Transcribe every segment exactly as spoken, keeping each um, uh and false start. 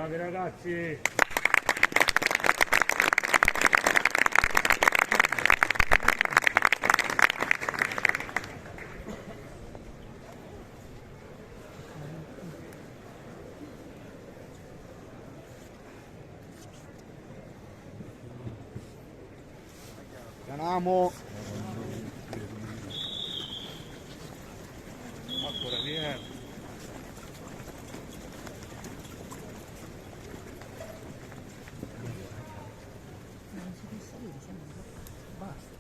Bravi ragazzi! Chiamamu. Ancora via. Basta.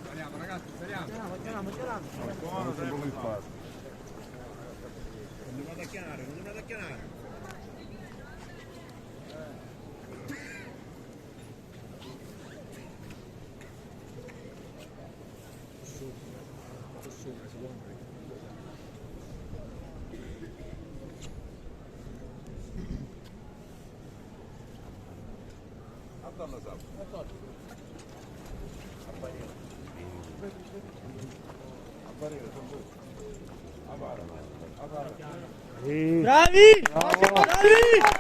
Saliamo, ragazzi, saliamo. Saliamo, saliamo, saliamo. Non andate a chianare, non andate a chianare. Bravi! Bravi!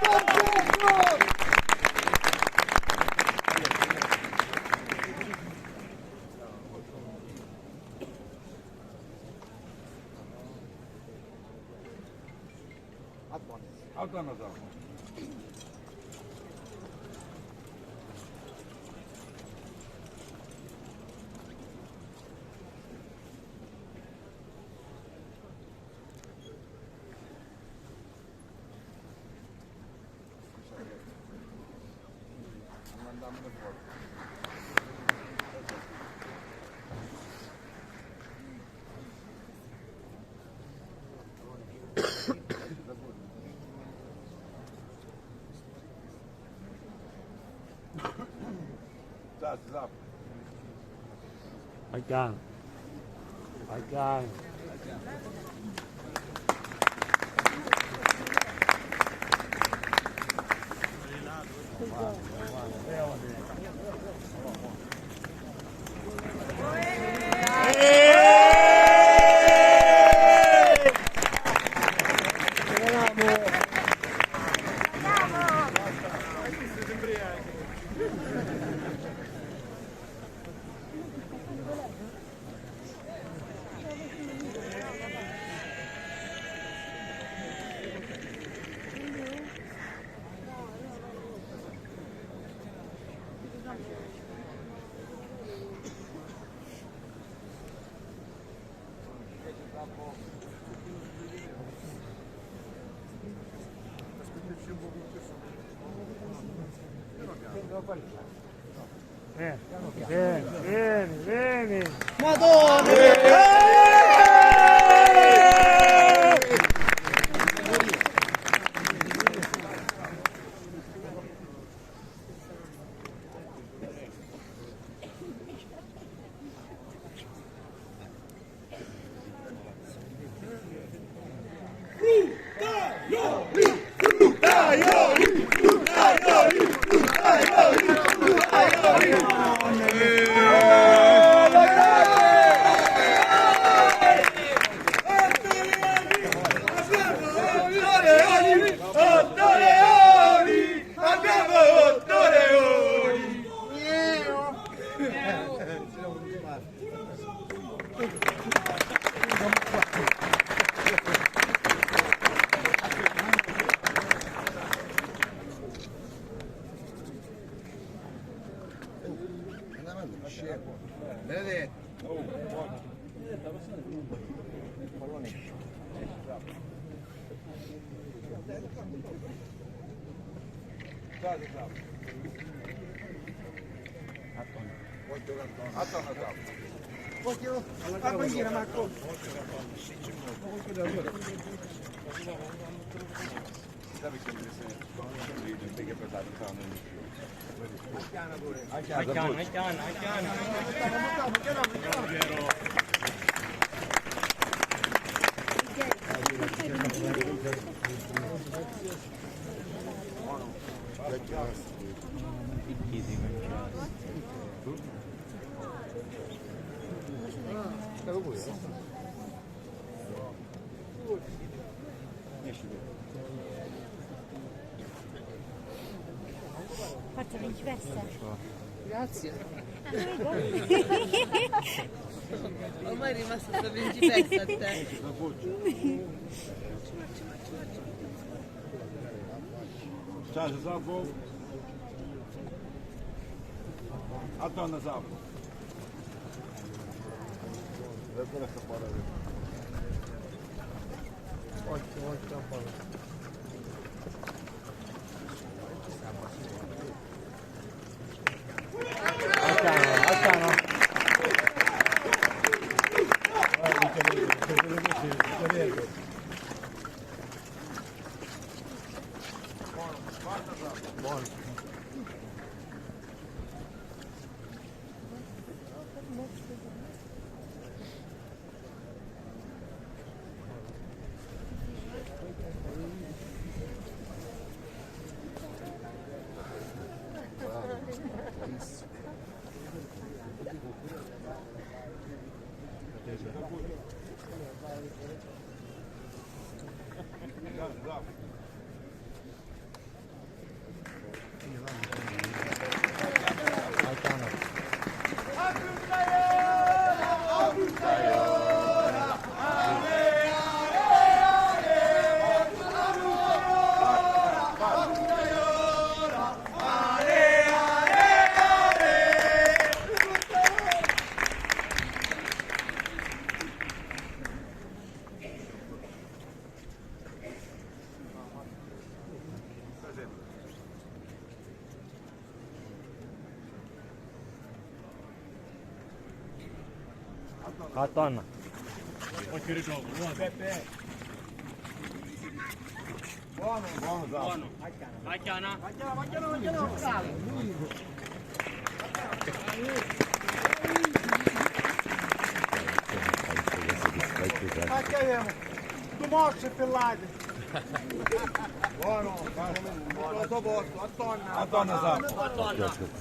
Vai, Can. Vai, Can. Eh, bene, bene, bene. Madonna! Benedetto. Forza, principessa. Grazie. Ormai è rimasta sta principessa a te. Ciao, Sapo. A donna Sapo. E quella sta fora. Occhio, occhio, occhio. Attorno. Buono, buono, buono. Acchiana. Acchiana, acchiana, acchiana. Ma che avemu? Due morse pillate. Buono, buono, buono. Al suo posto, a donna. A donna, sa. A donna.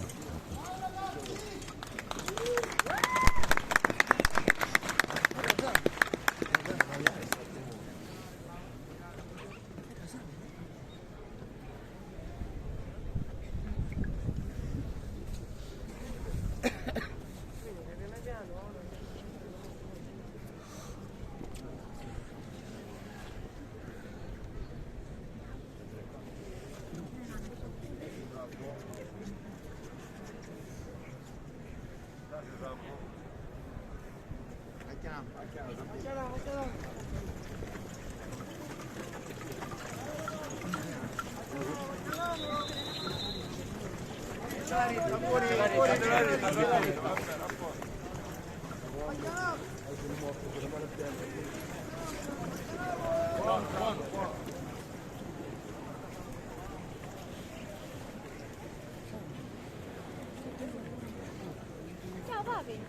Ciao, papi.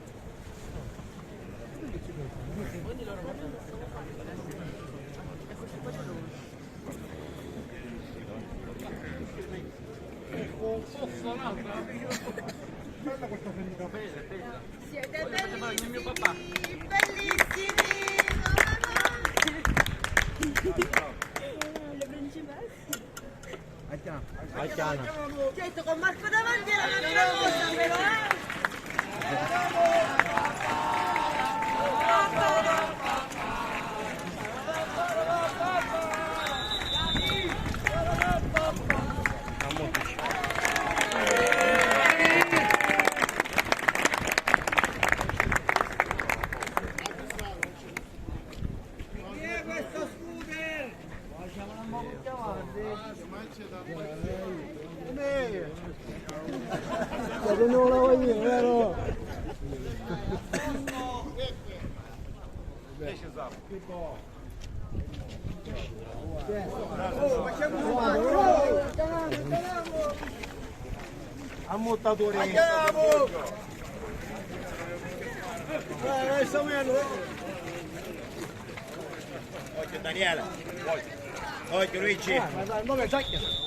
Siete bellissimi, bellissimi. Le principesse. Acchiana. Certo, con Marco davanti era un'altra cosa, però, eh. Chi è questo scooter? Come Che non la vuoi dire, vero? Ammuttatore. Andiamo! Eh, eh, Samuel. Occhio Daniele. Occhio Luigi. Eh, ma dai, mo che giacchia.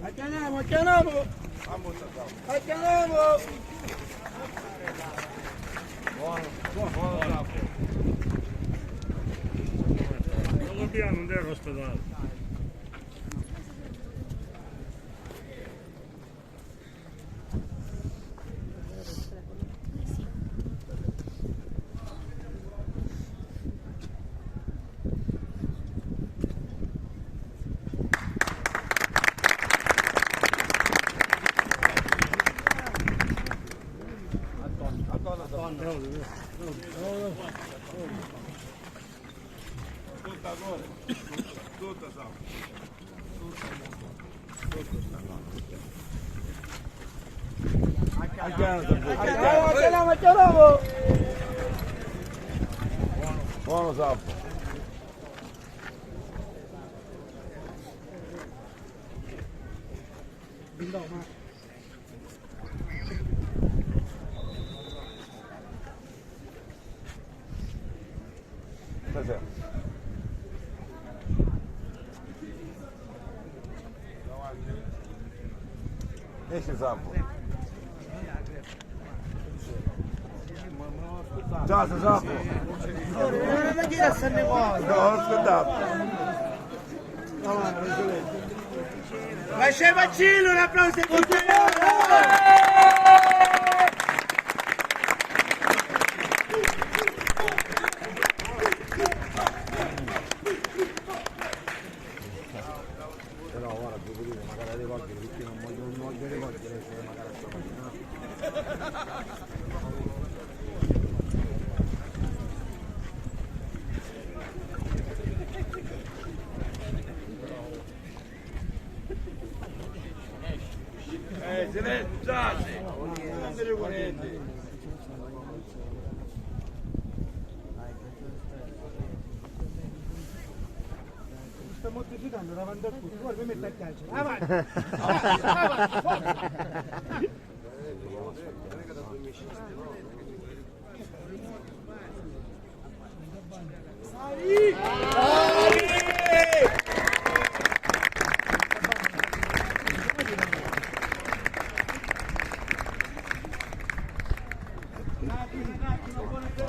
Acchianamo, acchianamo! Acchianamo! Buono, buono, buono. Non dobbiamo andare all'ospedale. Tutta, tutta, tutta, tutta. Buono, buono, Sappo. Stasera. Esci, Sappo. Ciao, Sappo. No, non ascoltate. Faceva Cillo un applauso a tutti loro! Però ora devo dire, magari rivolgere, perché non voglio, non voglio rivolgere, magari a sta mattina. Eh, silenzio, giaci! Non mi rivolete! Sta mortificando davanti a tutti, ora mi metto a piangere. Avanti! Avanti, forza!